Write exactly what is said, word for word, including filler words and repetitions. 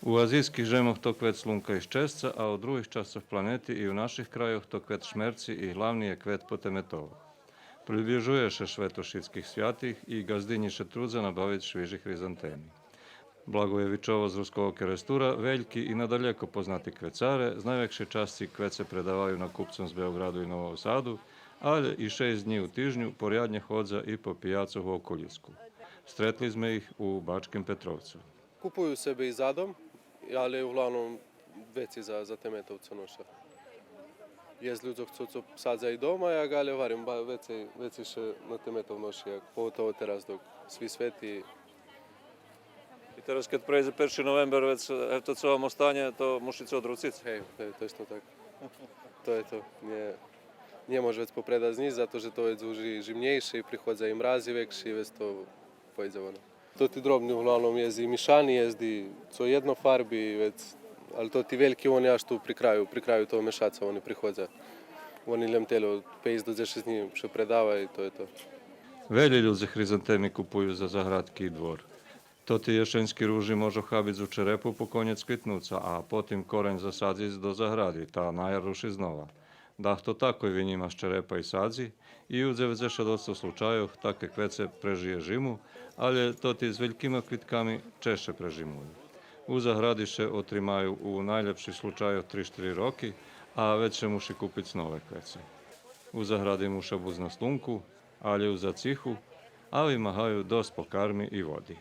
У азийских жемох то квет слунка и щесца, а у других часцох планети и у наших крайох то квет шмерци и главни є квет потеметовох. Приближує ше швето шицких святих и ґаздинї ше трудза набавиц швижи хризантеми. Благоєвичово з Руского Керестура вельки и надалеко познати квецаре, з найвекшей часци квеце предаваю накупцом з Беоґраду и Нового Саду, алє и шейсц днї у тижню поряднє ходза и по пияцох у околїску. Стретли зме их у Бачким Петровцу. Купую себе и за дом, алє углавном вецей за, за теметовце ноша. Єст людзох цо, цо садза и дома, як, алє гварим, ба-, вецей, вецей ше на теметов ноши, як, поготово тераз док сви свети. И тераз кед прейдзе перши новембер, вец, е, то цо вам останє, то мушице одруциц. Гей, гей, точно так. То є то. Нє, нє може вец попредац нїч, зато же то вец уж и жимнєйше, и приходза и мрази векши, и вец то пойдзе воно. Тоти дробни углавном єст и мишани, єст и цо єднофарби, вец, алє тоти вельки вони аж ту при краю, при краю того мешаца вони приходза. Вони лєм тельо пейц до дзешец днї ше предава и то є то. Велї людзе хризантеми купую за заградки и двор. Тоти єшеньски ружи можу хабиц у черепу по конєц квитнуца, а потим корень засадзиц до загради, та на яр руши знова. Дахто такой винїма з черепа и садзи, и у дзеведзешат одсто случайох таке квеце прежиє жиму, алє тоти з велькима квитками чежше прежимую. У загради ше отримаю у найлєпших случайох три-штири роки, а вец ше муши купиц нове квеце. У загради муша буц на слунку, алє у зациху, а вимагаю досц покарми и води.